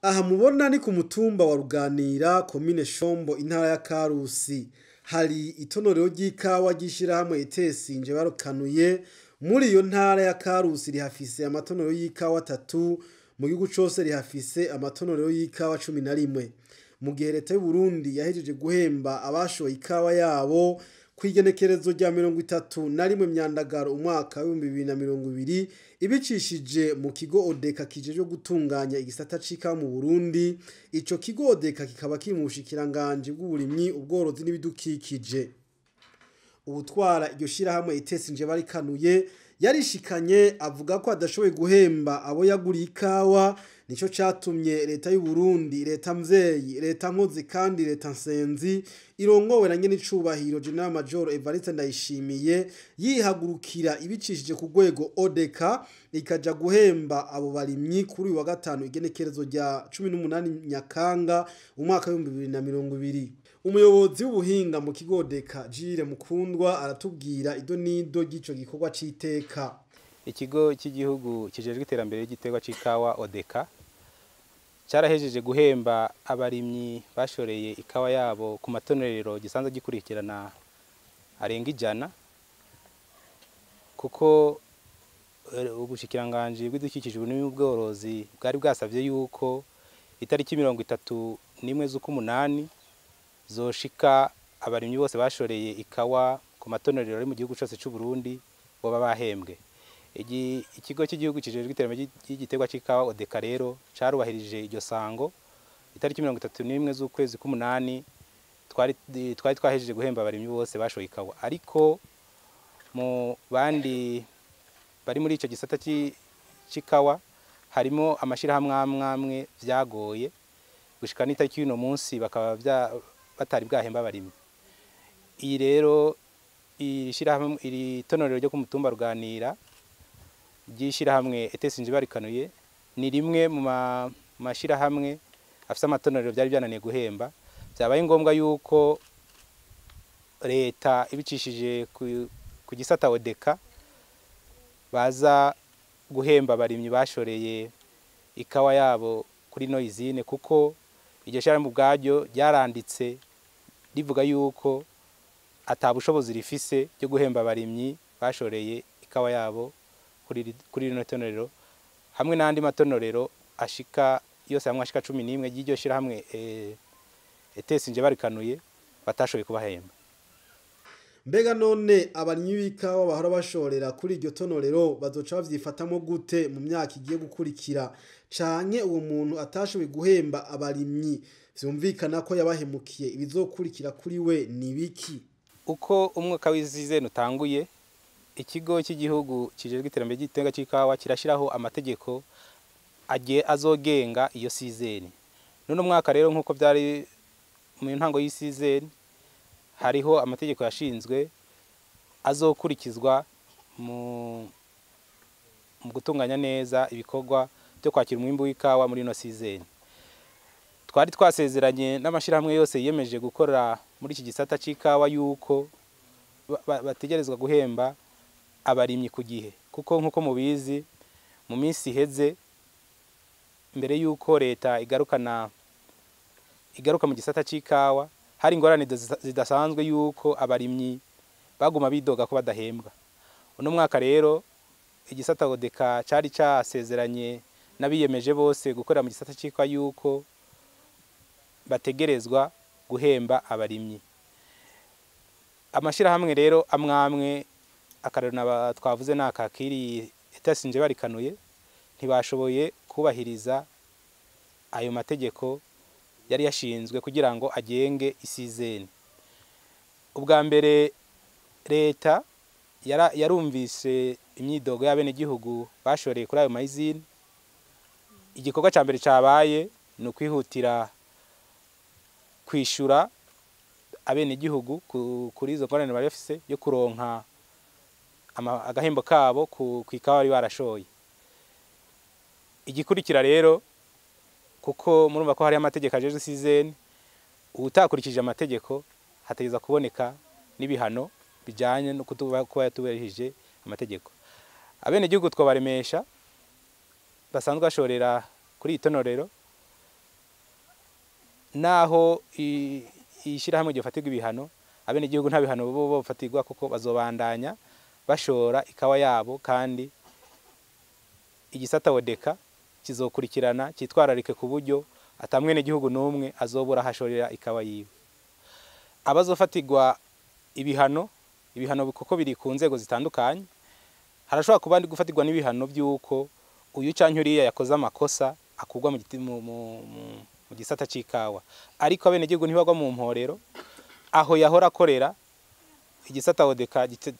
Aha mubona ni ku mutumba wa Ruganira, komine Shombo, intara ya Karusi. Hari itonorero ry'ikawa ry'ishirahamwe Itesinje barukanuye. Muri iyo ntara ya Karusi rihafise amatonorero y'ikawa atatu, mu gihugu cose rihafise amatonorero y'ikawa 11. Mu gihe leta y'u Burundi yahejeje guhemba abashoye ikawa yabo kw'igenekerezo rya 31 Myandagaro umwaka w'2020, ibicishije mu kigo Odeka kijejwe gutunganya igisata c'ikawa mu Burundi. Ico kigo Odeka kikaba kiri mu bushikiranganji bw'uburimyi, ubworozi n'ibidukikije. Uwutwara iryo shirahamwe Itesinje barikanuye yarishikanye avuga ko adashoboye guhemba abo yaguriye ikawa, nico catumye leta y'u Burundi, leta mvyeyi, leta nkozi kandi leta nsenzi irongowe na nyenicubahiro General Major Evariste Ndayishimiye yihagurukira ibicishije ku rwego Odeka, ikaja guhemba abo barimyi kuri uyu wa gatanu igenekerezo rya 18 Nyakanga umwaka w'2020. Umuyobozi w'ubuhinga mu kigo Odeka, Jire Mukundwa, aratubwira ido nido ry'ico gikorwa c'iteka. Ikigo cy'igihugu kijejwe iterambere ry'igiterwa c'ikawa Odeka cyarahejeje guhemba abarimyi bashoreye ikawa yabo ku matonorero gisanzwe gikurikirana arenga 100, kuko ubushikiranganji bw'ibidukikije n'ubworozi bwari bwasavye yuko itariki 31 z'ukumunani zoshika abarimyi bose bashoreye ikawa ku matonorero ari mu gihugu cyose cy'u Burundi boba bahembwe. Ikigo cy'igihugu kijejwe iterambere ry'igiterwa c'ikawa Odeka rero carubahirije iryo sango. Itariki 31 z'ukwezi k'umunani twari twahejeje guhemba abarimyi bose bashoye ikawa, ariko mu bandi bari muri ico gisata c'ikawa harimo amashirahamwe amwe vyagoye gushika n'itariki y'uno munsi bakaba batari bwahemba abarimyi. Iyi rero ishirahamwe iri tonorero ryo ku mutumba Ruganira ry'ishirahamwe Etesinje barikanuye ni rimwe mu mashirahamwe afise amatonorero byari byananiye guhemba. Byabaye ngombwa yuko leta ibicishije ku gisata Odeka baza guhemba abarimyi bashoreye ikawa yabo kuri no izine, kuko iryo shirahamwe ubwaryo ryaranditse rivuga yuko atabushobozi rifise ryo guhemba abarimyi bashoreye ikawa yabo kuri rino tonorero hamwe n'andi matonorero ashika yose hamwe ashika 11 ry'iryo shirahamwe Etesinje barikanuye batashoboye kubahemba. Mbega none abarimyi b'ikawa bahora bashorera kuri iryo tonorero bazoca bavyifatamo gute mu myaka igiye gukurikira? Canke uwo muntu atashoboye guhemba abarimyi vyumvikana ko yabahemukiye, ibizokurikira kuri we ni biki? Uko umwaka w'izizeni utanguye, ikigo cy'igihugu kijejwe iterambere ry'igiterwa c'ikawa kirashiraho amategeko azogenga iyo sizeni. None umwaka rero nkuko byari mu ntango y'isizeni, hariho amategeko yashinzwe azokurikizwa mu gutunganya neza ibikorwa byo kwakira umwimbu w'ikawa muri ino sizeni. Twari twasezeranye n'amashirahamwe yose yiyemeje gukora muri iki gisata c'ikawa yuko bategerezwa guhemba abarimyi ku gihe, kuko nkuko mubizi mu minsi iheze mbere yuko leta igaruka mu gisata c'ikawa hari ingorane zidasanzwe yuko abarimyi baguma bidoga ko badahembwa. Uno mwaka rero igisata Odeka cari casezeranye n'abiyemeje bose gukora mu gisata c'ikawa yuko bategerezwa guhemba abarimyi. Amashirahamwe rero amwamwe akarero twavuze nakakiri Itesinje barikanuye ntibashoboye kubahiriza ayo mategeko yari yashinzwe kugira ngo agenge isizeni. Ubwa mbere leta yarumvise imyidogo y'abenegihugu bashoreye kuri ayo mayizini. Igikorwa ca mbere cabaye ni ukwihutira kwishura abenegihugu kuri izo ngorane bari bafise yo kuronka agahembo kabo ku ikawa bari barashoye. Igikurikira rero, kuko murumva ko hari amategeko ajeje isizeni, utakurikije amategeko hategeza kuboneka n'ibihano bijanye no kuba yatubahirije amategeko. Abenegihugu twabaremesha basanzwe bashorera kuri itonorero Naho ishyirahamwe ryofatirwa ibihano, abenegihugu nta bihano bo bofatirwa, kuko bazobandanya bashora ikawa yabo, kandi igisata wodeka kizokurikirana cyitwararike ku buryo atamwenegihugu n'umwe azobura hashorera ikawa yiwe. Abazofatirwa ibihano, ibihano kuko biri ku nzego zitandukanye, harashobora kuba gufatirwa n'ibihano by'uko uyu canke uriya yakoze amakosa akugwa mu gisata c'ikawa, ariko abenegihugu ntibagwa mu mporero aho yahora akorera. Igisata wodeka gica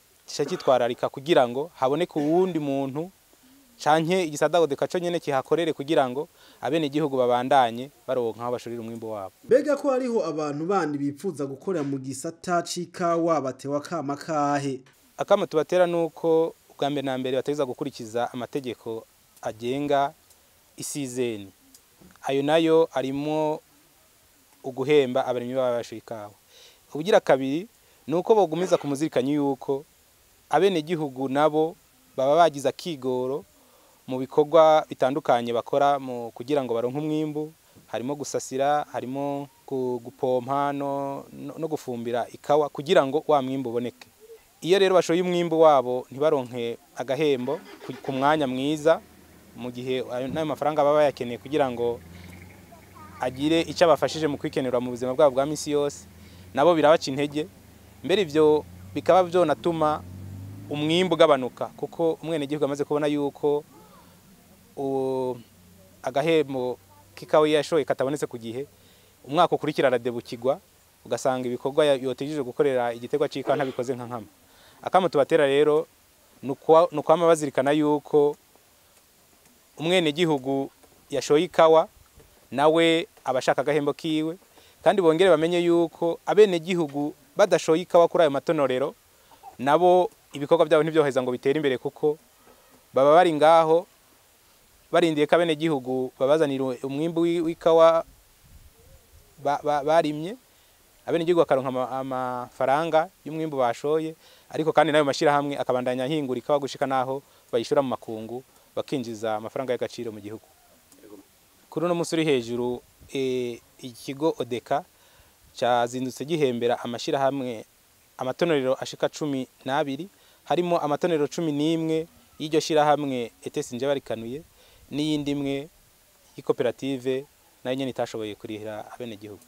cyitwararika kugira ngo haboneke uwundi muntu canke igisata wodeka co nyene kihakorere, kugira ngo abenegihugu babandanye baronka aho bashorera umwimbu wabo. Mbega ko hariho abantu bandi bipfuza gukorera mu gisata c'ikawa, batewa akama kahe? Akamo tubatera nuko ubwa mbere na mbere bategerezwa gukurikiza amategeko agenga isizeni. Ayo nayo arimo uguhemba abarimyi baba bashoye ikawa. Ubugira kabiri nuko bogumiza kumuzirikanya yuko abenegihugu nabo baba bagize akigoro mu bikorwa bitandukanye bakora mu kugira ngo baronke umwimbu, harimo gusasira, harimo gupompa no gufumbira ikawa kugira ngo wa mwimbu uboneke. Iyo rero bashoye umwimbu wabo ntibaronke agahembo ku mwanya mwiza, mu gihe n'ayo mafaranga baba bayakeneye kugira ngo agire icyo abafashije mu kwikenera mu buzima bwabo bwa misi yose, nabo birabaca intege. Mbere ivyo bikaba vyonatuma umwimbu ugabanuka, kuko umwenegihugu amaze kubona yuko agahembo k'ikawa yashoye katabonetse ku gihe, umwaka ukurikira aradebukirwa, ugasanga ibikorwa yotegereje gukorera igiterwa c'ikawa ntabikoze nka nkama. Akamo tubatera rero ni ukwama bazirikana yuko umwenegihugu yashoye ikawa nawe abashaka agahembo kiwe, kandi bongere bamenye yuko abenegihugu badashoye ikawa kuri ayo matonorero nabo ibikorwa byabo ntibyoheza ngo bitere imbere, kuko baba bari ngaho barindiye ko abenegihugu babazanira umwimbu w'ikawa barimye, abenegihugu bakaronka amafaranga y'umwimbu bashoye, ariko kandi nayo mashirahamwe akabandanya ahingura ikawa gushika naho bayishura mu makungu, bakinjiza amafaranga y'agaciro mu gihugu. Kuri uno munsi uri hejuru, ikigo Odeka cyazindutse gihembera amashirahamwe amatonorero ashika 12, harimo amatonorero 11 y'iryo shirahamwe ETS Njebarikanuye n'iyindi imwe y'ikoperative nayo nyene itashoboye kurihira abenegihugu.